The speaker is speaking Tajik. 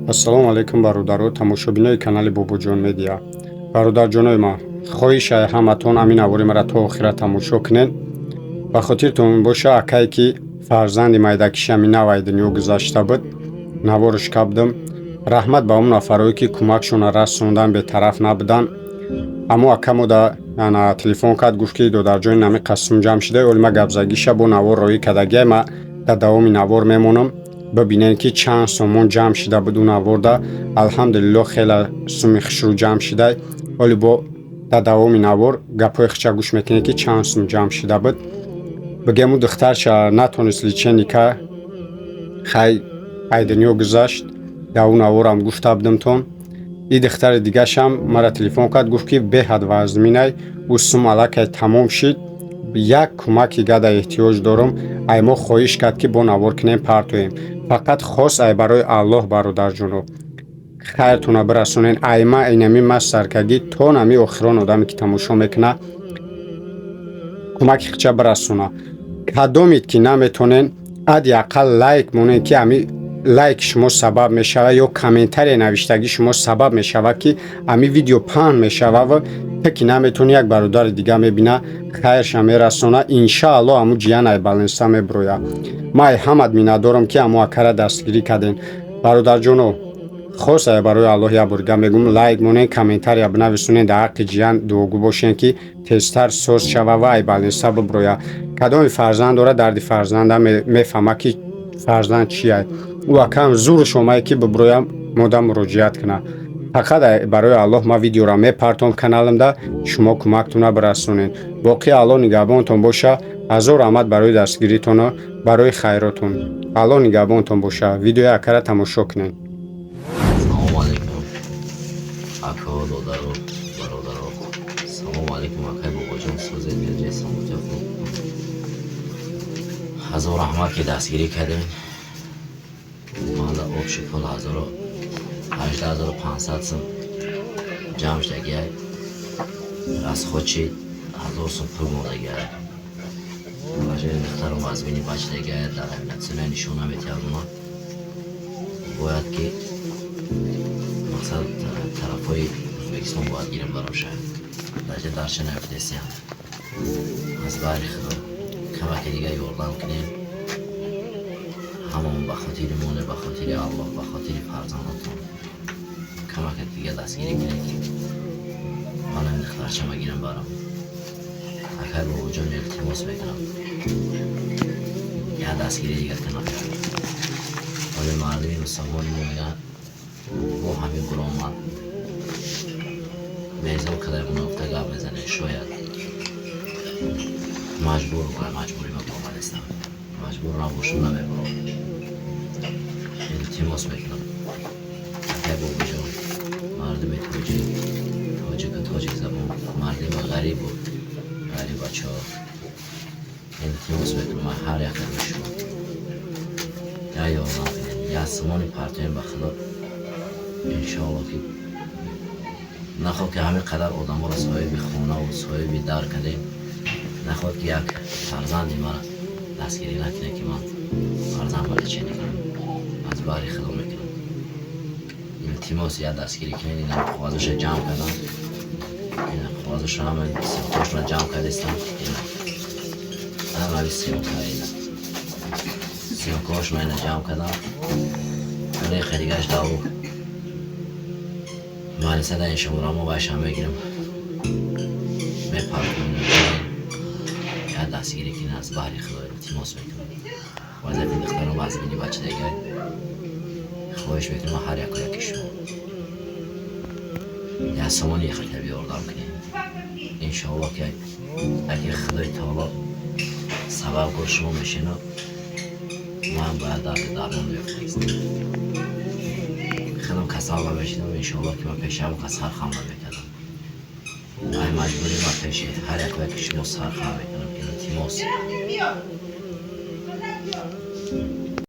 Ассалому алайкум, бародаро, тамошобинои канали Бобоҷон Медиа. Бародарҷонои ман, хоҳишай ҳаматон ҳамин навори мара то охира тамошо кунед. Ба хотиртон боша, акае ки фарзанди майдакиши ҳамин навай дунё гузашта буд, наворш кабдам. Раҳмат ба он нафарое, ки кӯмакшона расондан, бетараф набуданд. Аммо акамо да ана телефон кард, гуфт, ки додарҷони, нами қасум ҷамъ шуда. Оли ма гапзагиша бо навор роҳӣ кардагиай. Ма дар давоми навор мемонам, бибинем, ки чанд сомон ҷамъ шида буд. У наворда, алҳамдулилло, хеле суми хушрӯ ҷамъ шидай. Оли бо дар давоми навор гапҳои хича гӯш мекунем, ки чанд сум ҷамъ шида буд. Бигем, ӯ духтарша натонист лечение ка, хай, ай дунё гузашт. Дар ӯ наворам гуфта будамтон. И духтари дигашам мара телефон кард, гуфт, ки беҳад вазминай, ӯ сум аллакай тамом шид, як кӯмаки гада эҳтиёҷ дорам. Ай мо хоҳиш кард, ки бо навор кунем, партоем. Фақат хос ай барои Аллоҳ, бародарҷоно, хайртона бирасонен. Айма инами ма саркагӣ то нами охирон одаме, ки тамошо мекуна, кӯмаки хича бирасона. Кадомед ки наметонен, ади ақал лайк монен, ки ами лайк шумо сабаб мешавад ё комментария навиштагӣ шумо сабаб мешавад, ки ами видео паҳн мешавад ва те ки наметони, як бародари дига мебина, хайрша мерасона. Иншаалло, аму ҷиян ай больница меброя. Ма ай ҳамат миннатдорам, ки аму акара дастгирӣ кардем. Бародарҷоно, хос ай барои Аллоҳ як борга мегӯм: лайк монен, комментария бинависонен, дар ҳаққи ҷиян дуогӯ бошен, ки тезтар соз шава ва ай больница биброя. Кадоми фарзанд дора, дарди фарзанда мефаҳма, ки фарзанд чиай. Ӯ акам зурш омае, ки биброя, мода муроҷиат куна. Фақат барои Аллоҳ ма видеоро мепартом каналамда, шумо кӯмактона бирасонед. Боқӣ Аллоҳ нигаҳбонтон боша. Ҳазор раҳмат барои дастгиритону барои хайротон. Аллоҳ нигаҳбонтон боша. Видеои акара тамошо кунед. Салому алайкум, ако, додару, бародаро. Салому алайкум, акай Бобоҷон, созед, ҷаи саломатиятон. Ҳазор раҳмат, ки дастгирӣ кардем. Ман общий пул 18 500 сум ҷамъ шудагиай. Расход чи 1000 сум пул мондагиай. Положение духтарам вазмини бачидагиай, дар реаниматсиония нишон наметиҳад. Уна бояд ки мақсад тарафҳои Ӯзбекистон бояд гирем бароша. Даҷа дарша наёфтесиям. Аз баҳри Худо камаке дига ёрдам кунем ҳамамон, ба хотири моне, ба хотири Аллоҳ, ба хотири фарзандотон камаке дига дастгирӣ кунем, ки ман ҳамин духтарчама гирам барам. Акай Бобоҷон, илтимос мекунам, як дастгирӣ дига кунам. Оё мардуми мусалмони мо мегӯянд, бо ҳамин буромад мезон кадай мунофта гап мезанед. Шояд маҷбур, маҷбурӣ ма буромадестам, маҷбур набошам, намебуром. Илтимос мекунам, акай Бобоҷон, мардуми тоҷик, тоҷику тоҷикзабон, мардуми ғарибу ғарибачаҳо, илтимос мекунам ҳар яками шумо, як ёрдам кунед, як сомони партоем. Ба Худо, иншоалло, ки нахоҳ ки ҳамин қадар одаморо соҳиби хонаву соҳиби дар кардем, нахоҳад ки як фарзанди мара дастгирӣ накунед, ки ман фарзандма лечение кунам. Аз баҳри Худо мекунам илтимос, як дастгирӣ кунед. Ина коғазоша ҷамъ кардам, ина коғазоша, ҳама съёмкошона ҷамъ кардистам. Ина ҳамаи съёмка, ина съёмкаҳошона ина ҷамъ кардам. Вале дигаш даву маълиса дар ин шуморамо вайшам мегирам, мепартонам. Як дастгирӣ кунед, аз баҳри Худо илтимос мекунам. Вазъияти духтарам вазмини бачидагиай. Хоҳиш мекунам ҳар яку яки шумо як сомони хатаби ёрдам кунед. Иншоалло, ки агар Худои таоло сабабгор шумо мешино, ман бояд дарди дармон меёфтагистам. Хелам касал намешидам, иншоалло, ки ман пеши ҳамон кас сар хам намекардам. Ай маҷбурӣ ман пеши ҳар яку яки шумо сар хам мекунам. Илтимос.